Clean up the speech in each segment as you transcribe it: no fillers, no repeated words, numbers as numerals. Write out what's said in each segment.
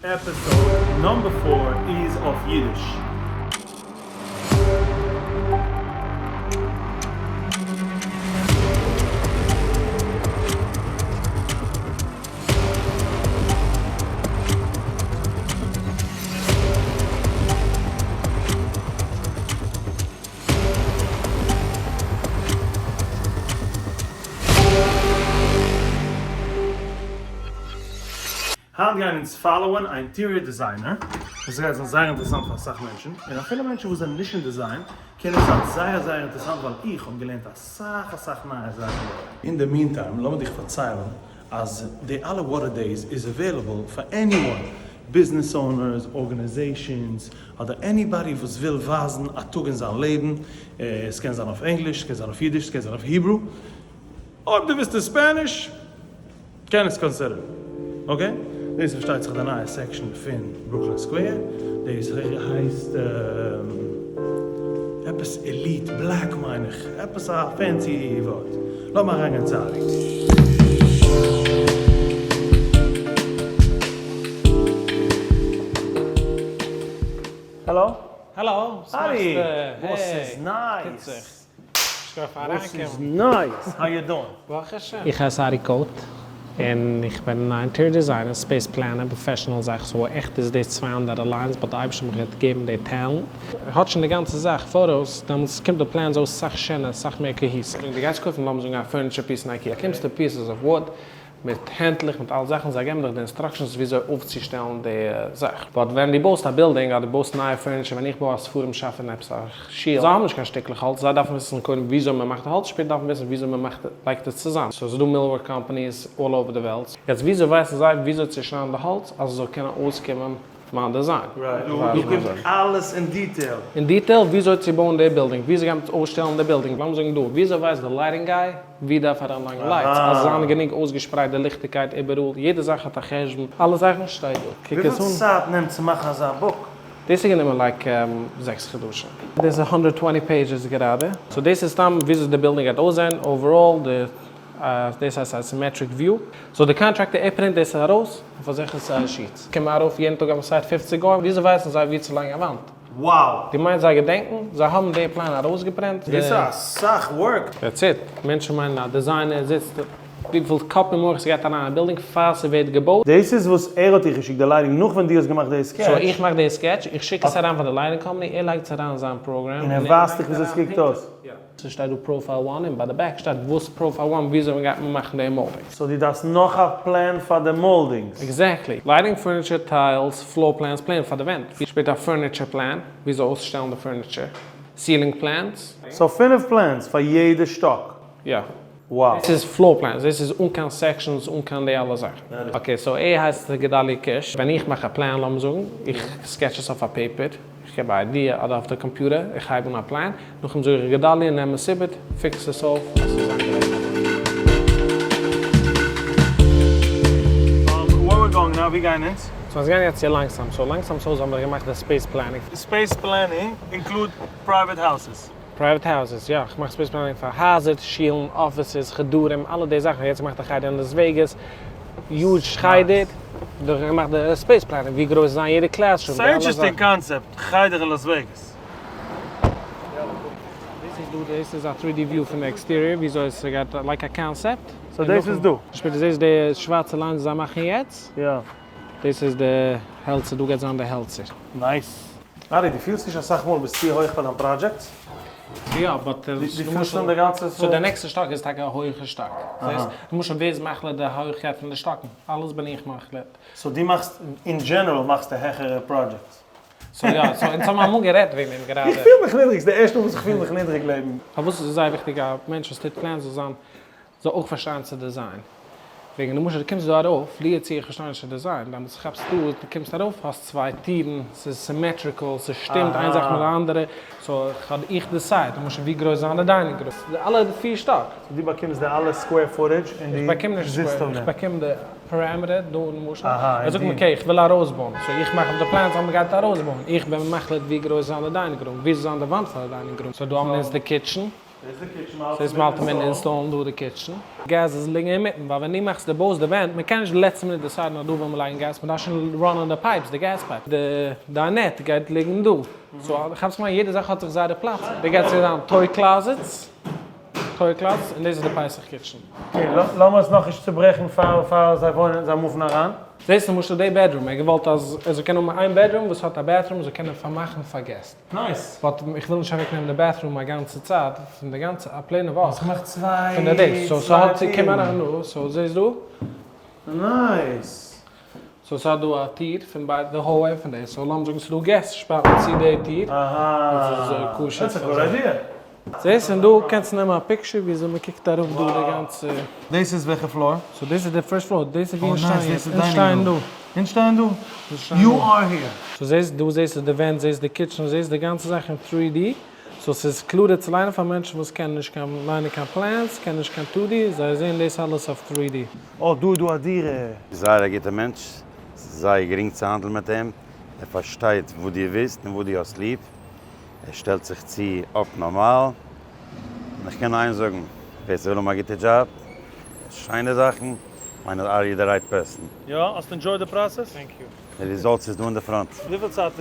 Episode number four איז אויף אידיש. היינט גייען אונז follow ען א interior designer, וואס גייט זיין זייער אינטערעסאנט פאר אסאך מענטשן, און אפילו מענטשן וואס זענען נישט אין design קען עס זיין זייער זייער אינטערעסאנט ווייל איך האב געלערנט אסאך אסאך נייע זאכן דארט. אין די meantime לאמיר דיך פארציילן אז די אלע water days איז available פאר anyone, business owners, organizations, אדער anybody וואס וויל ווייזן א טאג אין זיין לעבן, עס קען זיין אויף ענגליש, עס קען זיין אויף אידיש, עס קען זיין אויף Hebrew, אויב דו ווילסט אין Spanish קען עס consider ען, okay? דאס איז פארשטייט זיך די נייע section פון ברוקלין סקווער, דאס הייסט עפעס Elite Black מיין איך, עפעס א fancy ווארט, לאמיר אריינגיין צו ארי. האלא. האלא, וואס מאכסטו? ארי! וואס איז נייעס? וואס איז נייעס? How you doing? ברוך השם. איך הייס ארי קאוט, און איך בין א interior designer, space planner, professional זאך, so עכט איז דאס צוויי אנדערע lines, but די אייבערשטער האט מיך געגעבן די talent. האט שוין די גאנצע זאך פאראויס, דעמאלטס קומט די plans אויס סאך שענער, סאך מער cohesive. ווען דו גייסט קויפן לאמיר זאגן א furniture piece אין אייקיע, באקומסטו pieces of wood, מיט הענטלעך מיט אלע זאכן, זיי געבן דיך די instructions וויאזוי אויפצושטעלן די זאך, but ווען דו בויסט א בילדינג אדער בויסט נייע furniture, ווען איך בוי א ספרים שאף אין עפעס א שול, זיי האבן נישט קיין שטיקלעך האלץ, זיי דארפן וויסן קודם וויאזוי מען מאכט די האלץ, שפעטער דארף מען וויסן וויאזוי מען מאכט לייגט עס צוזאם, so ס'איז דא millwork companies all over די וועלט, יעצט וויאזוי ווייסן זיי וויאזוי צו שניידן די האלץ אז עס זאל קענען אויסקומען מיין design. דא קומט אלעס אין detail. אין detail וויאזוי צו בויען די בילדינג, וויאזוי גייט מען אויסשטעלן די בילדינג, לאמיר זאגן דא, וויאזוי ווייסט די lighting guy ווי דארף אריין לייגן lights, אז עס זיין גענוג אויסגעשפרייט די ליכטיגקייט איבעראל, יעדע זאך האט א חשבון, אלע זאכן שטייט דא, קוק עס אן. וויפיל צייט נעמט צו מאכן אזא book? דאס האט גענומען like זעקס חדשים. דאס איז הונדרעט twenty pages גראדע. So דאס איז סתם וויאזוי די בילדינג גייט אויסזען overall, די דאס הייסט א symmetric view. So די contractor ער print דאס ארויס אויף אזעלכע size sheets. קומען ארויף יעדן טאג אויפן site 50 גוים, וויאזוי ווייסן זיי ווי צו לייגן א וואנט? Wow! דו מיינסט זיי געדענקן? זיי האבן די פלאן ארויסגעפרינט? דאס איז אסאך work! That's it. מענטשן מיינען א designer זיצט וויפיל קאפ און מח ס'גייט אריין אין א בילדינג פאר ס'ווערט געבויט. דאס איז וואס ער האט דיר געשיקט די lighting נאך ווען דו האסט געמאכט די sketch? So איך מאך די sketch, איך שיק עס אריין פאר די lighting company, ער לייגט עס אריין אין זיין פראגראם, און ער ווייזט דיך וויאזוי ס'קוקט אויס? ס'שטייט דא profile one און ביי די back שטייט וואס profile one וויאזוי מ'גייט מאכן די moldings. So דו דארפסט נאך א פלען פאר די moldings? Exactly. Lighting furniture tiles floor plans פלען פאר די ווענט. שפעטער א furniture plan וויאזוי אויסצושטעלן די furniture. Ceiling plans. So פינף plans פאר יעדע שטאק? יא. Wow. דאס איז floor plans, דאס איז אן קיין sections אן קיין די אלע זאכן. Okay so ער הייסט גדלי' קיש, ווען איך מאך א פלאן לאמיר זאגן, איך sketch עס אויף א paper, איך געב א idea אדער אויף די קאמפיוטער, איך הייב אן א פלאן, נאכדעם זאג איך גדלי' נעם עס איבער, fix עס אויף אז ס'זאל זיין גרייט. Where we going now? ווי גייען אונז? So אונז גייען יעצט צו לאנגסאם, so לאנגסאם סאו האבן מיר געמאכט די space planning. Space planning include private houses? Private houses, יא, כ'מאך space planning פאר הייזער, שולן, offices, חדרים, אלע די זאכן, יעצט געמאכט א חדר אין לאס וועגאס, huge חדר, דורך געמאכט די space planning, ווי גרויס זיין יעדע classroom, די אלע זאכן. ס'איז interesting concept, חדר אין לאס וועגאס. דאס איז דא, דאס איז א 3D view פון די exterior, וויאזוי עס גייט, like א concept. So דאס איז דא? שפעטער זעסט די שווארצע lines וואס זיי מאכן יעצט? יא. דאס איז די העלצער, דא גייט זיין די העלצער. Nice. ארי, דו פילסט נישט אסאך מאל ביסט צו הויך פאר דיין projects? יא, but דו פילסט אן די גאנצע. So די נעקסטע שטאק איז טאקע א הויכע שטאק. זעסט? למשל ווער איז מחליט די הויכקייט פון די שטאקן? אלעס בין איך מחליט. So דו מאכסט, אין general מאכסטו העכערע projects? So יא, so אונז האבן אמאל גערעדט וועגן דעם גראדע. איך פיל מיך נידריג, ס'איז די ערשטע מאל וואס איך פיל מיך נידריג לעבן. פארוואס איז עס זייער וויכטיג א מענטש וואס טוט plans זאל זיין זאל אויך פארשטיין צו design. וועגן למשל דו קומסט דא ארויף, לי יצוייר איך פארשטיי נישט צו design, דאן כאפסטו אז דו קומסט ארויף האסט צוויי טירן, ס'איז symmetrical, ס'שטימט איין זאך מיט די אנדערע, so האב איך decide למשל ווי גרויס זיין די dining room, די אלע פיר שטאק. So דו באקומסט די אלע square footage און דו זיצט אויף דעם. איך באקום די parameter דא למשל, ער זאגט מיר okay איך וויל ארויסבויען, so איך מאך אויף די plans אז מ'גייט ארויסבויען, איך בין מחליט ווי גרויס זיין די dining room, ווי זאל זיין די וואנט פאר די dining room, so דא האבן אונז די kitchen. דאס איז די kitchen, מ'האלט דאס מ'האלט אינמיטן install ן דא די kitchen. געז איז ליגן אינמיטן, ווייל ווען דו מאכסט די בויסט די ווענט, מ'קען נישט די לעצטע מינוט decide ן אז דא וויל מען לייגן געז, מ'דארף שוין run ען די pipes, די gas pipe, די dinette גייט ליגן דא, so כאפסט כ'מיין יעדע זאך האט זיך זייערע פלאץ, די גייט צו זיין toy closets, toy closets, און דאס איז די פסח kitchen. Okay, לאמיר עס נאכנישט צוברעכן פאר פאר זיי וואוינען, זיי move ן אריין. זעסט למשל די bedroom, ער האט געוואלט אז ער זאל קענען האבן איין bedroom וואס האט א bathroom, זאל קענען פארמאכן פאר געסט. Nice. But איך וויל נישט אוועק נעמען די bathroom א גאנצע צייט פון די גאנצע א פלעינע וואך. האסט געמאכט צוויי פון די דעיס so ס'האט צו קומען אריין דא so זעסט דא? Nice. So ס'האט דא א טיר פון ביי די hallway פון דעיס so לאמיר זאגן ס'דא געסט שפארט מען צו די טיר. אהא. That's a good idea. זעסט און דא קענסטו נעמען א picture וויאזוי מ'קוקט אראפ דא די גאנצע. דאס איז וועלכע floor? So דאס איז די first floor, דאס איז ווי אונז שטייען יעצט, אונז שטייען דא. אונז שטייען דא? You are here. So זעסט דא זעסטו די ווענט, זעסט די kitchen, זעסט די גאנצע זאך אין 3D, so ס'איז קלארער צו ליינען פאר מענטשן וואס קענען נישט קיין ליינען קיין plans, קענען נישט קיין 2D, זיי זעען דאס אלעס אויף 3D. אה, דא איז דא א דירה. זייער א גוטער מענטש, ס'איז זייער גרינג צו האנדלן מיט אים, ער פארשטייט וואס דו ווילסט און וואס דו האסט ליב, ער שטעלט זיך צו אפ נארמאל, און איך קען נאר איינס זאגן, ווער ס'וויל האבן א גוטע דזשאב, שיינע זאכן, מיין איך אר יו די right person. יא? האסט enjoyed די process? Thank you. די results איז דא אין די front. וויפיל צייט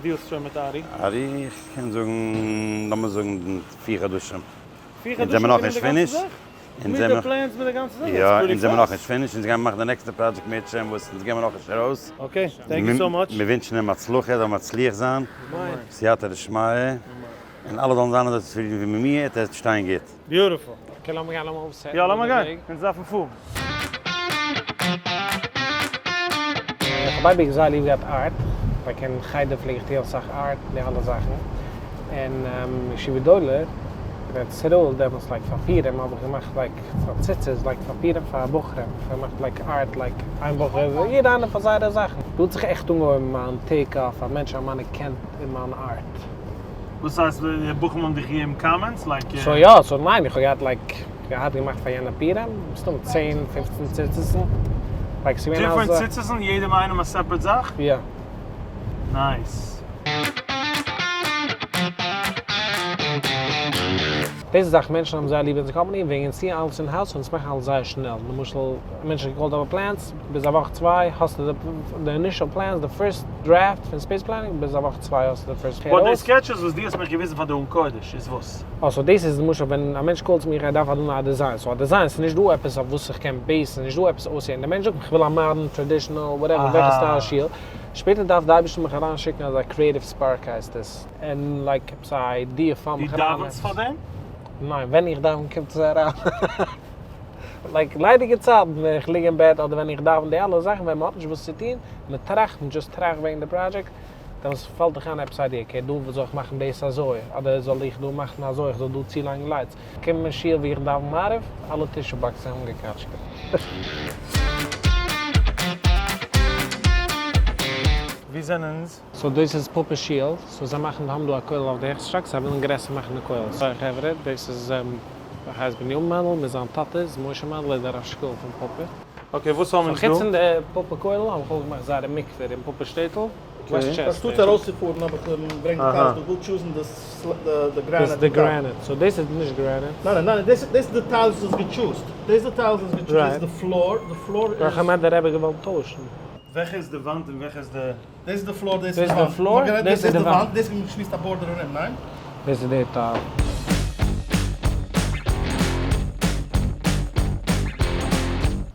deal סטו שוין מיט ארי? ארי, איך קען זאגן, לאמיר זאגן 4 חדשים. פיר אונז חדשים זעמיר גענומען נאכנישט די גאנצע finish. זאך? אונז מיט די זעמיר plans מיט די גאנצע זאך? יא, That's pretty אונז זעמיר fast. נאכנישט finish, אונז גיימיר מאכן די נעקסטע project מירצעשעם וואס אונז געבן נאכנישט ארויס. Okay, thank you so much. מיר ווינטשן אים הצלחה, ער זאל מצליח זיין, אמן. סייעתא דשמיא, און אלע זאלן זיין אזוי צופרידן ווי מיט מיר, ער וועט שטיין גוט. Beautiful. Okay, לאמיר גיין, לאמיר אויפ set ן יא, לאמיר די גיין, וועג. אונז דארפן פארן. איך האב אייביג זייער ליב געהאט art, like אין חדר פלעג איך טון אסאך art און די אלע זאכן, און ישיבה גדולה, אין ארץ ישראל דעמאלטס like פאר פורים האב איך געמאכט like פאר ציצית, like פאר פורים פאר בחורים, איך האב געמאכט like art like איין בחור, יעדע איינער פאר זייערע זאכן. דא האט זיך עכט אנגעהויבן מיין take off אז מענטשן האבן אנערקענט אין מיין art. וואס הייסט די בחורים האבן דיך געגעבן comments? Like. So יא, so ניין, איך האב געהאט like געהאט געמאכט פאר יענע פורים, מסתם 10 15 ציצית'ן, like ס'געווען Different אזא. ציצית'ן? יעדעם איינעם א separate זאך? יא. Nice. דאס איז זאך מענטשן האבן זייער ליב אונזער קאמפאני וועגן אונז טוען אלעס in house און אונז מאכן אלעס זייער שנעל, למשל א מענטש האט געקאלט אויף plans ביז א וואך צוויי האסטו די initial plans די first draft פון space planning ביז א וואך צוויי האסטו די first But די sketches וואס דו האסט מיך געוויזן פאר די ארון קודש איז וואס? אה so דאס איז למשל ווען א מענטש call ט מיך ער דארף א design so א design ס'איז נישט דא עפעס אויף וואס איך קען base ן נישט דא עפעס אויסהערן די מענטש זאגט מיך כ'וויל א modern traditional whatever וועלכע style שיל שפעטער דארף די אייבערשטער מיך אריינשיקן אזא creative spark הייסט עס. און like עפעס א idea פאלט מיך דו אריין. דאווענסט פאר דעם? ניין, ווען איך דאווען קומט עס אריין. Like ליידיגע צייטן ווען איך ליג אין בעט אדער ווען איך דאווען די אלע זאכן ווען מ'האט נישט וואס צו טון, מ'טראכט, מ' just טראכט וועגן די project, דעמאלטס פאלט דיך איין עפעס idea, okay דא זאל איך מאכן דאס אזוי, אדער זאל איך דא מאכן אזוי, איך זאל דא צולייגן lights. קום אין שול ווי איך דאווען מעריב, אלע tissue box זענען אנגעקאטשקעט. ווי זענען אונז? So דאס איז פאפא שיל, so זיי מאכן האבן דא א כולל אויף די העכסטע שטאק, זיי ווילן גרעסער מאכן די כולל. So חברה, דאס איז הייסט בנימין מאנדל מיט זיין טאטע איז משה מאנדל איז דער ראש כולל פון פאפא. Okay וואס האבן So אונז חוץ דא? פון די פאפא כולל האב איך אויך געמאכט זייערע מקווה אין פאפא שטעטל, וועסט טשעסטער. אנשטאט ארויסצופארן האב איך אים געברענגט די tiles, דו ווילסט choose ן די granite. דאס איז די granite, so דאס איז נישט granite. ניין ניין ניין, דאס איז די tiles וואס איז גע choose ט, דאס איז די tiles וואס איז גע choose ט, דאס איז די floor, די floor איז. וועלכע מיינט די רבי געוואלט טוישן? וועלכע איז די וואנט און וועלכע איז די. דאס איז די floor, דאס איז די floor, דאס איז די וואנט. דאס איז געשמועסט א border ארום, ניין? דאס איז די tile.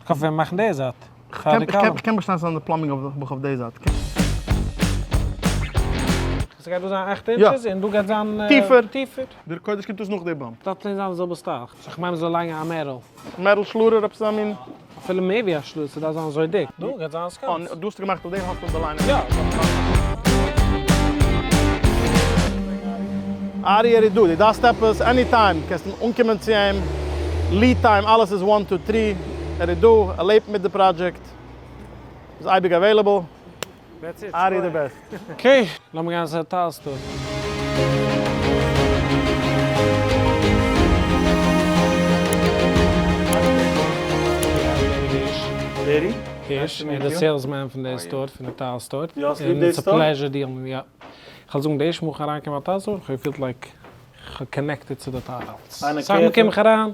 כ'האף ווען מאכן די זייט. כ'קען באשטיין צו זיין די plumbing אויף די זייט. ס'גייט דא זיין 8 inches און דא גייט זיין טיפער. טיפער. דער קודש קומט אויס נאך די bump. דארף פלעין זיין די זעלבע style. So כ'מיין מ'זאל לייגן א metal. Metal שלארער עפעס אזא מין. אפילו מער ווי א שלארער, ס'דארף זיין אזוי דיק. דא גייט זיין sconce. אה, דא האסטו געמאכט אויף דעם האסטו די line. יא. ארי ער איז דא, דו דארפסט עפעס any time קענסט אנקומען צו אים, lead time אלעס איז one two three, ער איז דא, ער לעבט מיט די project, איז אייביג available. ארי די best. Okay, לאמיר גיין צו די tile store. בערי? הירש, ער איז די salesman פון די store, פון די tile store. יא, האסט ליב די store? It's a pleasure dealing, יא. כ'וועל זאגן, די ערשטע מאל איך אריינקום אין א tile store, כ'האב געפילט like. איך האב connected צו די tiles. אסאך מאל קום איך אריין,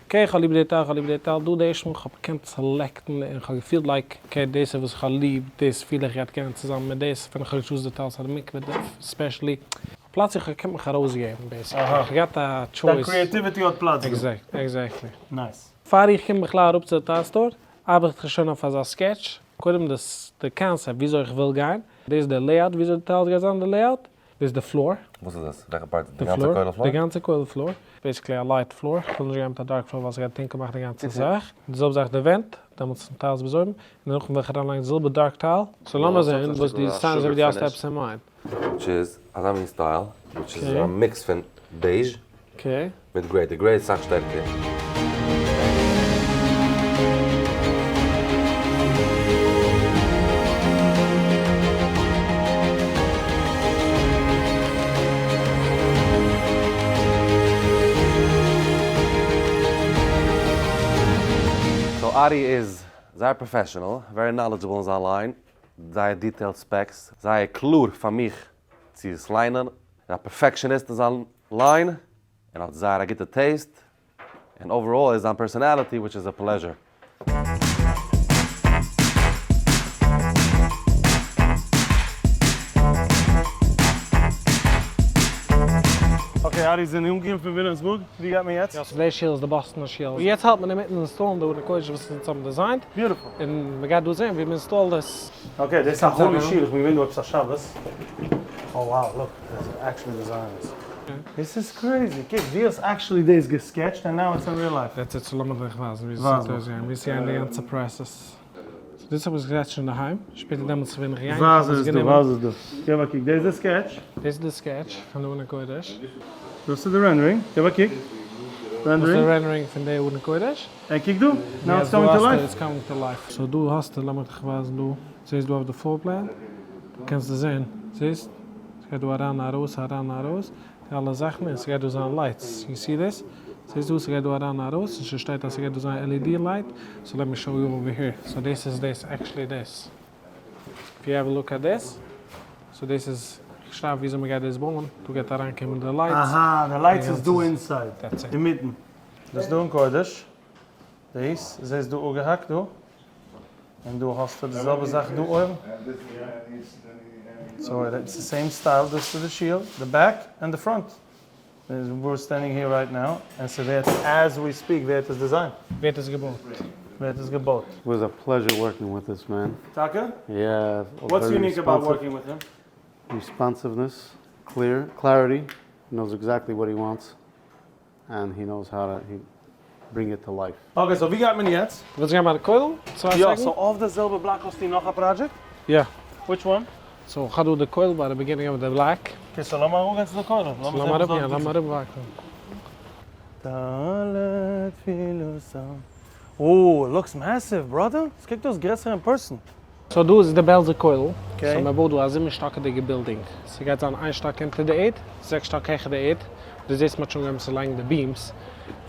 okay איך האב ליב די tile, איך האב ליב די tile, דא די ערשטע מאל איך האב געקענט select ן און איך האב געפילט like okay דאס איז וואס איך האב ליב, דאס פיל איך גייט גיין צוזאמען מיט דאס, ווען איך האב גע choose ט די tiles פאר די מקווה especially. פלאץ איך האב געקענט מיך ארויסגעבן basically, איך האב געהאט א choice. דיין creativity האט פלאץ דא. Exactly. Nice. פאר איך קום בכלל אראפ צו די tile store, ארבעט איך שוין אויף אזא sketch, קודם די concept וויאזוי איך וויל גיין, דאס איז די layout וויאזוי די tiles גייט זיין די layout, דאס איז די floor. וואס איז דאס? וועלכע part? די גאנצע כולל floor? די גאנצע כולל floor, basically א light floor, איך וויל נישט גיין מיט א dark floor ווייל ס'גייט טונקל מאכן די גאנצע זאך, די זעלבע זאך די ווענט, דעמאלטס די tiles ביז אויבן, און דערנאך וועל איך אריינלייגן די זעלבע dark tile. So לאמיר זען וואס די סיינס אויב דו האסט עפעס אין mind. Which איז אזא מין style, which איז א mix פון beige מיט gray, די gray איז סאך שטערקער. So ארי איז זייער professional, very knowledgeable אין זיין line, זייער detailed specs, זייער קלאר פאר מיך צו עס ליינען, און א perfectionist אין זיין line, און האט זייער א גוטע taste, און overall איז זיין personality which is a pleasure. Okay ארי זענען אנגעקומען פון וויליאמסבורג, ווי גייט מען יעצט? יא סאו די שול איז די באסטאנער שול, יעצט האלט מען אינמיטן install ן די ארון הקודש וואס אונז האבן design ט. Beautiful. און מען גייט דא זען ווי מען install ט עס. Okay, דאס איז א holy שול, איך בין געווען דא עפעס א שבת. Oh wow, look, there's actually designs. This is crazy, קוק דו האסט actually דאס גע sketch ט and now it's in real life. That's it, so לאמיר דיך ווייזן ווי עס זעט אויס און ווי עס איז די גאנצע process. So דאס האב איך גע sketch ט אינדערהיים, שפעטער דעמאלטס בין איך געגאנגען ווייז עס דא, ווייז עס דא. געב א קוק, דאס איז די sketch. דאס איז די sketch פון די ארון הקודש. דאס איז די rendering, געב א קוק. דאס איז די rendering פון די ארון הקודש. און קוק דא, now it's coming to life. It's coming to life. So דא האסטו, לאמיך דיך ווייזן דא, זעסט דא אויף די floor plan, קענסטו זען, זעסט? ס'גייט דא אריין ארויס אריין ארויס, די אלע זאכן, און ס'גייט דא זיין lights, you see this? זעסט דא ס'גייט דא אריין ארויס, און ס'שטייט אז ס'גייט דא זיין LED light, so let me show you over here, so דאס איז דאס, actually דאס. If you have a look at this, so דאס איז, איך שרייב וויאזוי מ'גייט דאס בויען, דא גייט אריינקומען די lights. אהא, די lights איז דא inside, אינמיטן. דאס דא אין קודש, דאס זעסט דא אפגעהאקט דא, און דא האסטו די זעלבע זאך דא אויבן, so it's the same style, דאס איז די שול, די back און די front, we're standing here right now, און ס'ווערט as we speak ווערט עס designed. ווערט עס געבויט. ווערט עס געבויט. Was a pleasure working with this man. טאקע? Yeah. What's unique about working with him? Responsiveness, clear, clarity, knows exactly what he wants. And he knows how to bring it to life. Okay, so ווי גייט מען יעצט? ווילסט גיין ביי די כולל? צוויי יא, סעקונד? So אויף די זעלבע בלאק האסטו נאך א project? יא. Which one? So איך האב דא די כולל ביי די beginning of the block. Okay, so לאמיר אראפגיין צו די כולל. So לאמיר אראפגיין, לאמיר אראפ walk ן. תעלה תפילתם. Oh, looks massive brother! ס'קוקט אויס גרעסער אין person. So דא איז די בעלזע כולל, so מען בויט דא א זיבן שטאקעדיגע building, ס'גייט זיין איין שטאק אונטער די ערד, זעקס שטאק העכער די ערד, דו זעסט מ'האט שוין אנגעהויבן צו לייגן די beams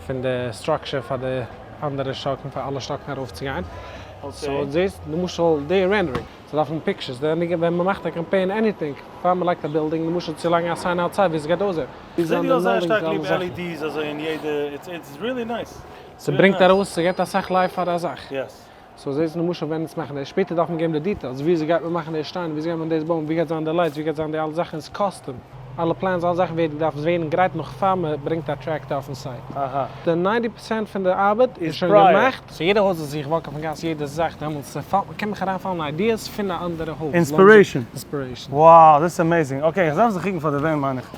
פון די structure פאר די אנדערע שטאקן פאר אלע שטאקן ארויף צו גיין, so זעסט למשל די rendering, ס'דארף האבן pictures, ווען מ'מאכט א campaign anything, פאר מ'לייגט א building למשל צו לייגן א sign outside ווי ס'גייט אויסזען. איך זעה דו האסט זייער שטארק ליב LEDs אזוי אין יעדע, it's really nice. ס'ברענגט ארויס, ס'געבט אסאך life פאר א זאך. So זעהסט למשל ווען אונז מאכן דאס, שפעטער דארף מען געבן די details, וויאזוי גייט מען מאכן די שטיין, וויאזוי גייט מען דאס בויען, ווי גייט זיין די lights, ווי גייט זיין די אלע זאכן, איז custom, אלע plans אלע זאכן ווערן דארף ווערן גרייט נאך פאר מען ברענגט א tractor אויפן site. די ninety percent פון די ארבעט איז שוין געמאכט. So יעדע הויז וואס איך walk אויפן גאס יעדע זאך דעמאלטס ס'פאלט מיר קען מיך אריינפאלן ideas פון א אנדערע הויז. Inspiration. Inspiration. Wow דאס איז amazing. Okay איך דארף זיך קוקן פאר די ווען מיין איך.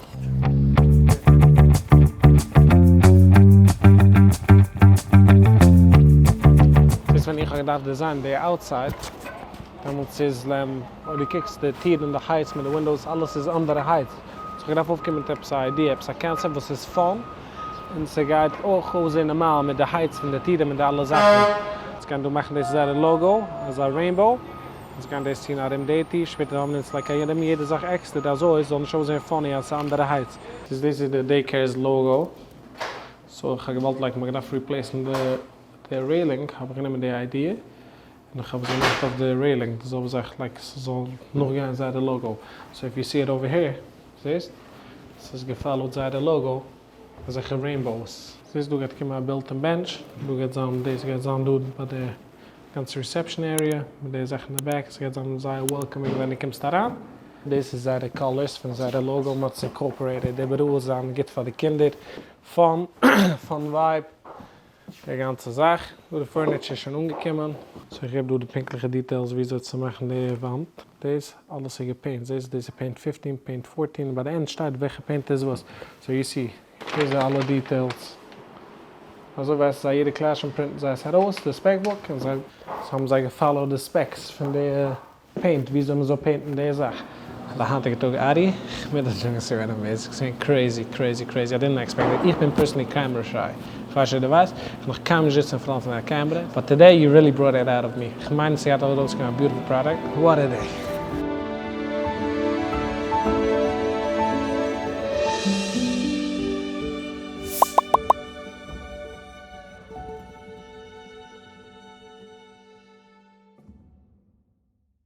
דאס ווען איך האב געדארפט design ען די outside, דעמאלטס איז לעם, אויב דו קוקסט די טירן און די heights מיט די windows אלעס איז אנדערע heights, so איך האב געדארפט אויפקומען מיט עפעס א idea, עפעס א concept וואס איז fun, און ס'גייט אויך אויסזען נארמאל מיט די heights פון די טירן מיט די אלע זאכן. יעצט גייען דא מאכן דאס איז זייער logo, אזא rainbow. אונז גייען דאס טון ארום די טיש, שפעטער האבן אונז like ארום יעדע זאך עקסטער אזוי עס זאל נישט אויסזען funny אז ס'איז אנדערע heights. דאס איז די daycare's logo, so איך האב געוואלט like מ'האט געדארפט replace ן די railing האב איך גענומען די idea און איך האב עס געמאכט אויף די railing די זעלבע זאך like ס'זאל נאכגיין זייערע logo, so if you see it over here, זעסט? ס'איז גע follow ט זייערע logo. אזעלכע rainbows. זעסט דא גייט קומען א built in bench, דא גייט זיין דאס גייט זיין דא ביי די גאנצע reception area מיט די זאכן אין די back, עס גייט זיין זייער welcoming ווען דו קומסט אריין. דאס איז זייערע colors פון זייערע logo, מען האט עס incorporated איבעראל, זיין גוט פאר די קינדער, fun, fun vibe, די גאנצע זאך. דא די furniture איז שוין אנגעקומען. so איך געב דא די פונקטליכע details וויאזוי צו מאכן די וואנט. דאס אלעס איז גע paint, זעסט דאס איז paint 15, paint 14, ביי די end שטייט וועלכע paint איז וואס, so you see. דאס איז אלע details. אזוי ווייסן זיי יעדע classroom print ן זיי עס ארויס די spec book און זיי האבן זיי גע follow ט די specs פון די paint וויאזוי מען זאל paint ן די זאך. די היינטיגע טאג ארי, כ'מוז דיר זאגן ס'איז געווען amazing, ס'איז געווען crazy crazy crazy, I didn't expect it, איך בין personally camera shy, כ'ווייס נישט אויב דו ווייסט, כ'בין נאך קיינמאל נישט געזיצן אין front פון א camera, but today you really brought it out of me, כ'מיין ס'גייט ארויסקומען א beautiful product, what a day.